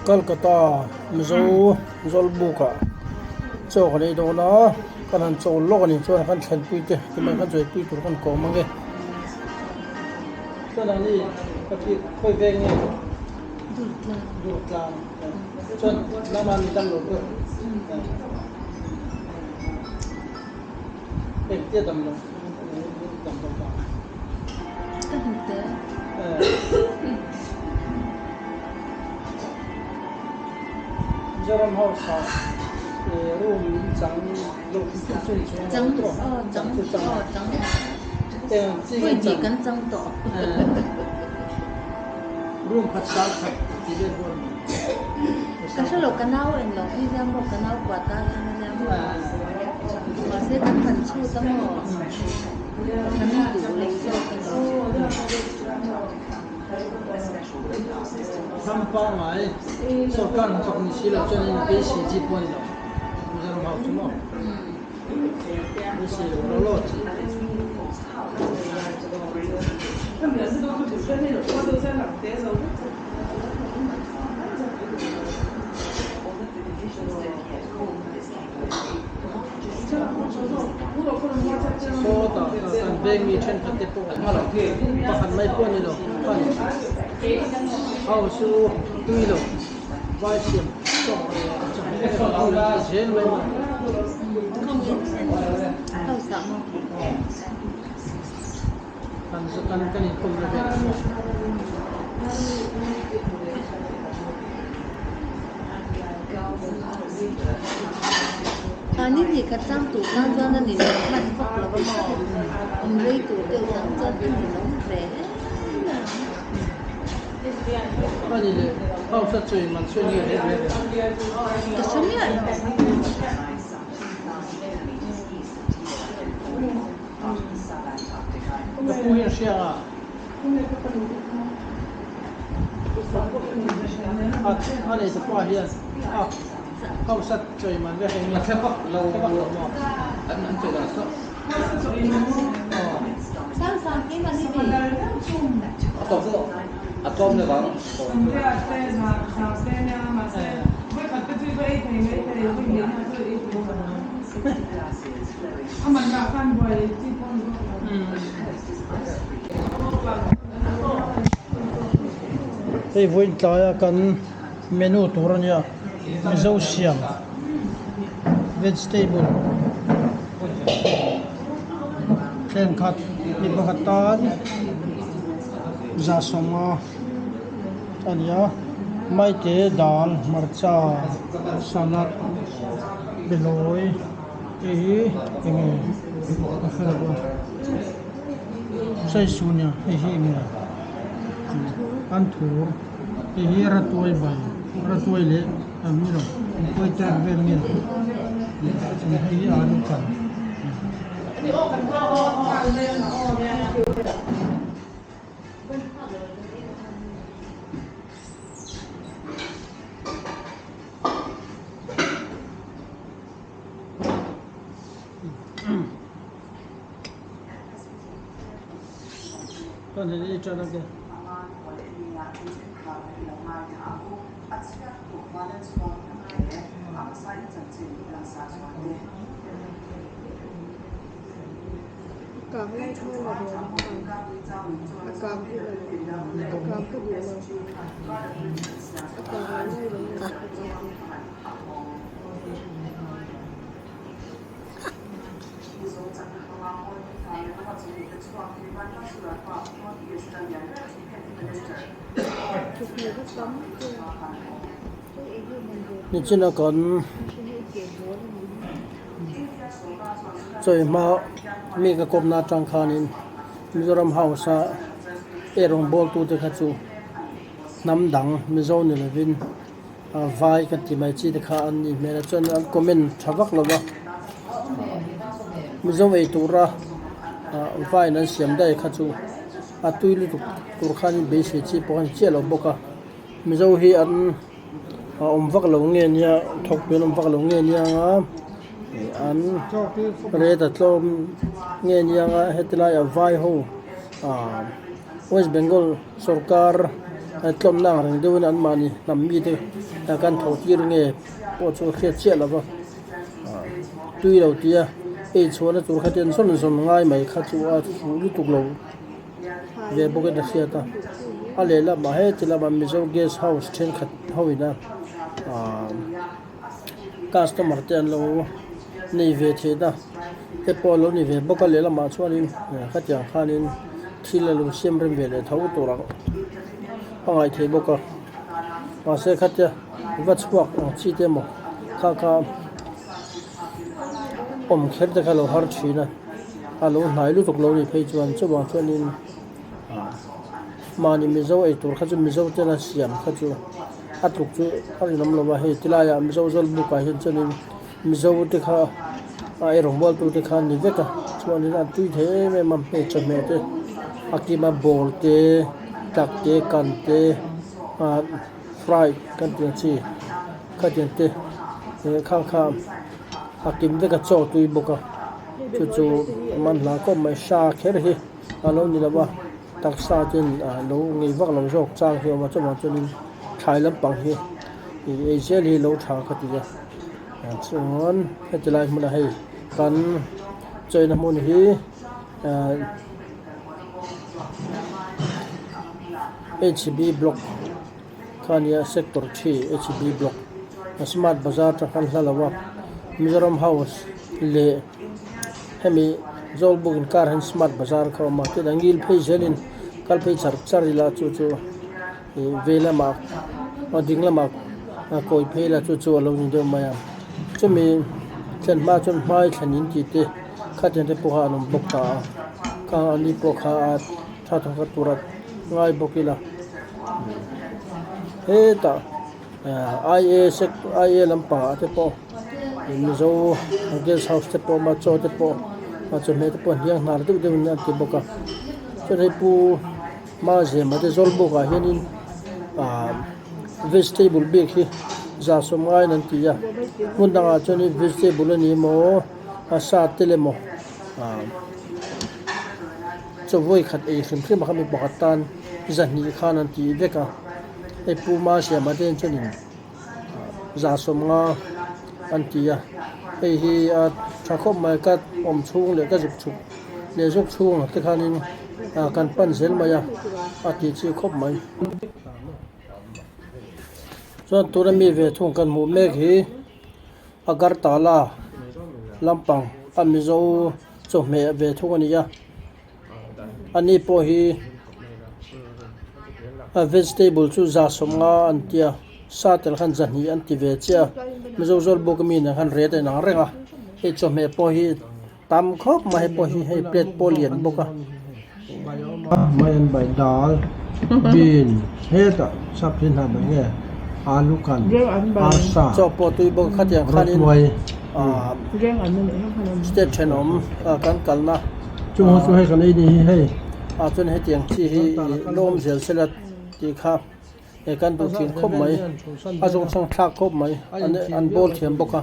Calcutta Mizo Zawlbuk ah chaw kan ei dawn a kan han chawl lawk a ni chuan kan thlenpui te timai kan chawipui tur kan kawm ang e. Chuan ang ni pakhi khawi veng nge Durtlang chuan lama ni dang lo pawh engtia dam lo dam lo ta. Ka hnute. Mizoram House ah room chang lo chung Chang aw chang aw chang Pui hnih kan chang tawh. Room khat sang khat tih vel pawh a ni. Ka hre lo ka nau en lo phei hian maw ka nau kuah ta hian a nia maw mahse kan han chhut a maw kan duh lo zawk a ni. Ram pangngai sorkar hnathawk ni si lo chuan in beisei chi pawh a ni lo Mizoram house chu maw beisei lo law law chi. Sawtah kan veng mi thenkhat te pawh pakhat mai pawh a ni lo khan house chu tui lo vai siam tawk leh chawhmeh zel mai a. Kan kan kan inkawmna vel a ni. Mahni hnih khat chang tur tan chuan a ni lo hman vak lo a maw? Awm rei tur deuh tan chuan a ni lo ve em a. A ni leh hausa chawi man sawi nge reng reng. Ka hre miah lo. Ka pu hian hria a. A nei ta pa hian a hausa chawi man vek eng nge thla vak lo maw? Hei vawiin tlaia kan menu tur a nia Mizo siam vegetable thenkhat mi pakhat tan zahsawma a ni a maite dal hmarcha salad belawi. Hei hi enge ka hre lo a sawi nia hei hi enge anthur hei hi ratuai bai ratuai leh ang ni lo tuai tek vel nge hei hi alu kan. Nichina kan chawi hma mi ka kawpna atang khanin Mizoram House a eirawng bawltute kha chu hnam dang Mizo ni lovin. Vai ka ti mai chi te kha an nih hmel a chuan an comment tha vak lo va Mizo ei tura vine an siam daih kha chu a tui lutuk tur khan beisei chi pawh a ni chiah lo bawk a Mizo hi an awm vak lo nge nia thawk tui an awm vak lo nge nia anga an rate a tlawm nge nia anga heti laiah vai ho ahh West Bengal sawrkar. tlawmna ang reng deuhin an mahni hnam mite kan thawh tir nge pawh chu a hriat chiah lo va tui lo tia ei chhuahna tur kha ten zawn zawn ngai mai kha chu a fuh lutuk lo ve bawkin a hriat a a lehlamah heti lamah Mizo guest house thenkhat ho ina customer te an lo nei ve theih na te pawh a lo ni ve bawk a lehlamah chuanin khatiang khanin thil a lo siam rem ve leh tho tur ang a ngaih theih bawk a mahse khatia va chhuak ang chi te emaw kha kha awm kher te kha a lo har thin a a lo hnai lutuk lo nih phei chuan chuvang chuanin mahni mizo ei tur kha chu mizo tena siam kha chu a tluk chu a rinawm lo va hei tilaiah mizo zawlbuk ah hian chuanin mizo te kha a ei rawngbawl tu te kha an ni vek a chuanin an tui thei em em a hei chawhmeh te a kima ball te tak te kan te ah fry kan tih ang chi khatiang te eh khang kha a kim vek a chaw tui bawk a chu chu man hla khawp mai hra kher hi a lo ni lo va taksa ten ah lo ngei vak lo zawk chang hi a awm a chuvang chuanin thlai lampang hi ih ei zel hi lo tha ka ti a chuan heti lai hmunah hei kan chawina hmun hi ah H B block kha a nia sector 3 H B block smart bazar atang khan hla lo a Mizoram house leh hemi Zawlbuk inkar hian smart bazar kha a awm a tin a ngil phei zelin kal phei char char ila chu chu ih vei lamah a ding lamah a kawi phei ila chu chu a lo ni deuh mai a chumi thlen hma chuan hmai thlen in tih te khatiang te pawh kha an awm bawk ta a khang an ni pawh kha a tha thawk kha tura ngai bawk ila hetah I A sec I A lampangah te pawh Mizo guest house te pawh a awm a chaw te pawh chawhmeh te pawh hniang hnar deuh deuhin an ti bawk a chuan hei pu Mazema te Zawlbuk ah hianin ah vegetable bik hi zah sawm ngaiin an ti a hmun dangah chuanin vegetable a ni emaw a sa tel emaw ah chaw vawi khat ei hrim hrim a kha mi pakhat tan zahnih khan an ti vek a hei pu Mazema te hian chuanin 150 an ti a hei hi a tha khawp mai ka awm chhung leh ka zuk chhuk leh zuk chhung ang te khanin ah kan pan zel mai a a tih chi khawp mai chuan tuna mi ve thung kan hmuh mek hi Agartala lampang a Mizo chawhmeh ve thung a ni a ani pawh hi a vegetable chu 150 an tia sa tel khan 200 an ti ve chiah a Mizo Zawlbuk ami nen khan rate a inang reng a hei chawhmeh pawh hi tam khawp mai hei pawh hi hei plate pawh a lian bawk a. Mai an bai dal bean hetah sap hi hna bai nge alu kan arsa Chaw pawh tui bawk khatiang khanin rawtuai state thenawm kan kalna chung ho chu hei kan ei ni hi hei ah chuan hetiang chi hi lawm zel sela tih kha he kan duh thin khawp mai a zawng chhang thlak khawp mai an bawl thiam bawk a.